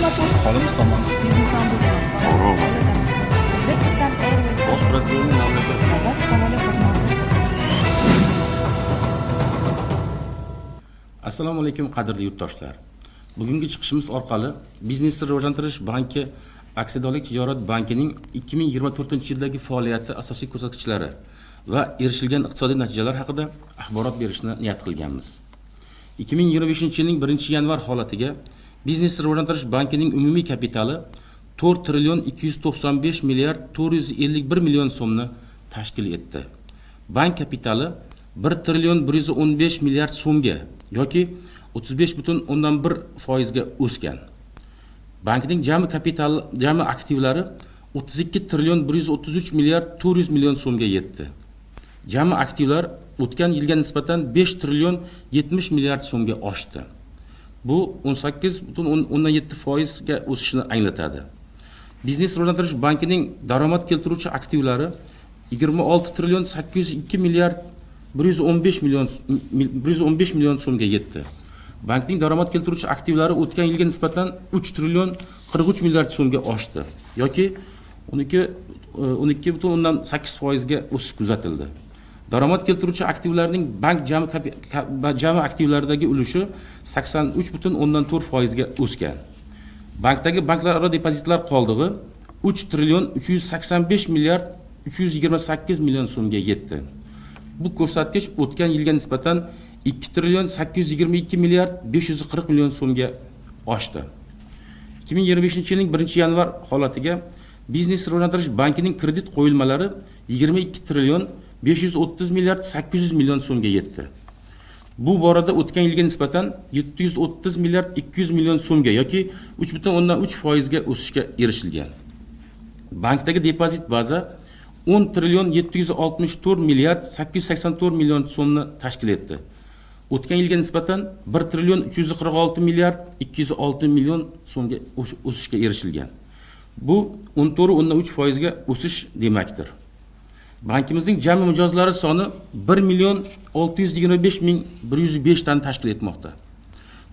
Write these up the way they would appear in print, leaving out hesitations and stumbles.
Kremator. Aholimiz tomonidan Biznes ombudsman. Uzbekistan Airways. Bosh prokurorning mamlakat Davlat havola xizmati. Assalomu alaykum, qadrli yurtdoshlar. Bugungi chiqishimiz orqali Biznesni rivojlantirish banki aksiyadorlik tijorat bankining 2024-yildagi faoliyati asosiy ko'rsatkichlari va erishilgan iqtisodiy natijalar haqida axborot berishni niyat qilganmiz. 2025-yilning 1-yanvar holatiga Biznesni rivojlantirish bankining umumiy kapitali 4 trillion 295 milliard 451 million so'mni tashkil etdi. Bank kapitali 1 trillion 115 milliard so'mga yoki 35,1% ga o'sgan. Bankning jami kapital, jami aktivlari 32 trillion 133 milliard 400 million so'mga yetdi. Jami aktivlar o'tgan yilga nisbatan 5 trillion 70 milliard so'mga oshdi. Bu 18,7% ga o'sishni anglatadi. Biznes rivojlantirish bankining daromad keltiruvchi aktivlari 26 trillion 802 milliard 115 million 115 million so'mga yetdi. Bankning daromad keltiruvchi aktivlari o'tgan yilga nisbatan 3 trillion 43 milliard so'mga oshdi yoki 12,8% ga o'sish kuzatildi. Daromad keltiruvchi aktivlarning bank jami aktivlaridagi ulushi 83,4% ga o'sgan. Bankdagi banklararo depozitlar qoldig'i 3 trillion 385 milliard 328 million so'mga yetdi. Bu ko'rsatkich o'tgan yilga nisbatan 2 trillion 822 milliard 540 million so'mga oshdi. 2025-yilning 1-yanvar holatiga Biznes rivojlantirish bankining kredit qo'yilmalari 22 trillion 530 milliard 800 million so'mga yetdi. Bu borada o'tgan yilga nisbatan 730 milliard 200 million so'mga yoki 3,3% ga o'sishga erishilgan. Bankdagi depozit baza 10 trillion 764 milliard 884 million so'mni tashkil etdi. O'tgan yilga nisbatan 1 trillion 346 milliard 206 million so'mga o'sishga erishilgan. Bu 14,3% ga o'sish demakdir. Bankimizning jami mijozlari soni 1 million 625 ming 105 tani tashkil etmoqda.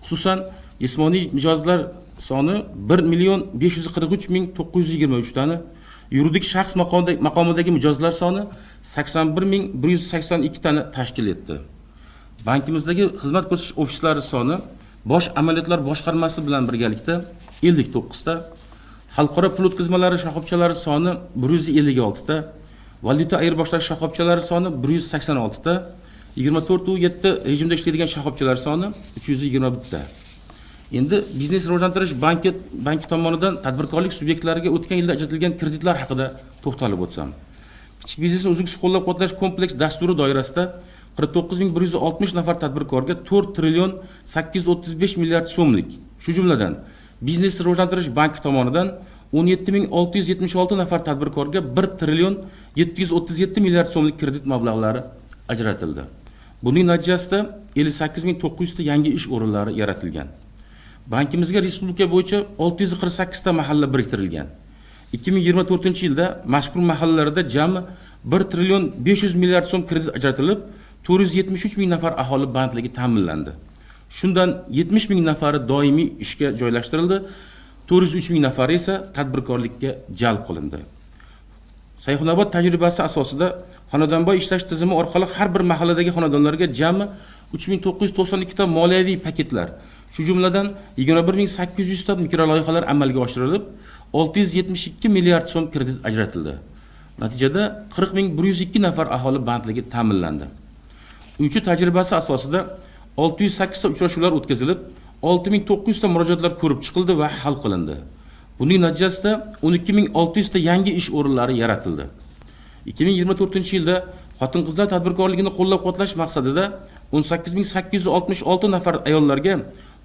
Xususan, jismoniy mijozlar soni 1 million 543 ming 923 tani, yuridik shaxs maqomidagi mijozlar soni 81 ming 182 tani tashkil etdi. Bankimizdagi xizmat ko'rsatish ofislari soni bosh amaliyotlar boshqarmasi bilan birgalikda 59 ta, xalqaro pul o'tkazmalari shoxobchalari soni 156 ta, valyuta ayirboshlash shoxobchalari soni 186 ta, 24/7 rejimda ishlaydigan shoxobchalar soni 321 ta. Endi Biznes rivojlantirish banki tomonidan tadbirkorlik subyektlariga o'tgan yilda ajratilgan kreditlar haqida to'xtalib o'tsam. Kichik biznesni uzluksiz qo'llab-quvvatlash kompleks dasturi doirasida 49160 nafar tadbirkorga 4 trillion 835 milliard so'mlik, shu jumladan Biznes rivojlantirish banki tomonidan 17676 nafar tadbirkorga 1 trillion 737 milliard so'mlik kredit mablag'lari ajratildi. Buning natijasida 58900 ta yangi ish o'rinlari yaratilgan. Bankimizga respublika bo'yicha 648 ta mahalla biriktirilgan. 2024-yilda mazkur mahallalarda jami 1 trillion 500 milliard so'm kredit ajratilib, 473 ming nafar aholi bandligi ta'minlandi. Shundan 70 ming nafari doimiy ishga joylashtirildi, 403 ming nafari esa tadbirkorlikka jalb qilindi. Sayxunobod tajribasi asosida xonadonboy ishlash tizimi orqali har bir mahalladagi xonadonlarga jami 3992 ta moliyaviy paketlar, shu jumladan 21800 ta mikroloyihalar amalga oshirilib, 672 milliard so'm kredit ajratildi. Natijada 40102 nafar aholi bandligi ta'minlandi. Uychi tajribasi asosida 608 ta uchrashuvlar o'tkazilib, 6900 ta murojaatlar ko'rib chiqildi va hal qilindi. Buning natijasida 12600 ta yangi ish o'rinlari yaratildi. 2024-yilda xotin-qizlar tadbirkorligini qo'llab-quvvatlash maqsadida 18866 nafar ayollarga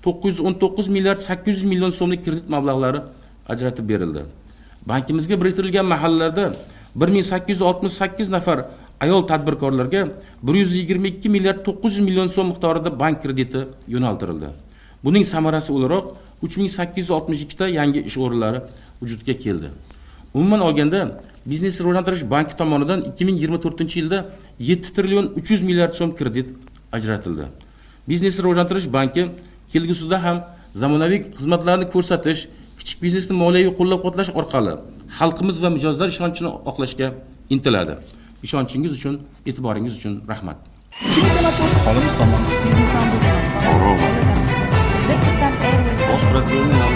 919 milliard 800 million so'mlik kredit mablag'lari ajratib berildi. Bankimizga biriktirilgan mahallalarda 1868 nafar ayol tadbirkorlarga 122 milliard 900 million so'm miqdorida bank krediti yo'naltirildi. Buning samarasi o'laroq 3862 ta yangi ish o'rinlari vujudga keldi. Umuman olganda, Biznes rivojlantirish banki tomonidan 2024-yilda 7 trillion 300 milliard so'm kredit ajratildi. Biznes rivojlantirish banki kelgusida ham zamonaviy xizmatlarni ko'rsatish, kichik Kichik biznesni moliyaviy qo'llab-quvvatlash orqali xalqimiz va mijozlar ishonchini oqlashga intiladi. Ishonchingiz uchun, e'tiboringiz uchun rahmat. Kim Aholimiz tomonidan. Biznes-ombudsman. Uzbekistan Airways. Bosh prokurorning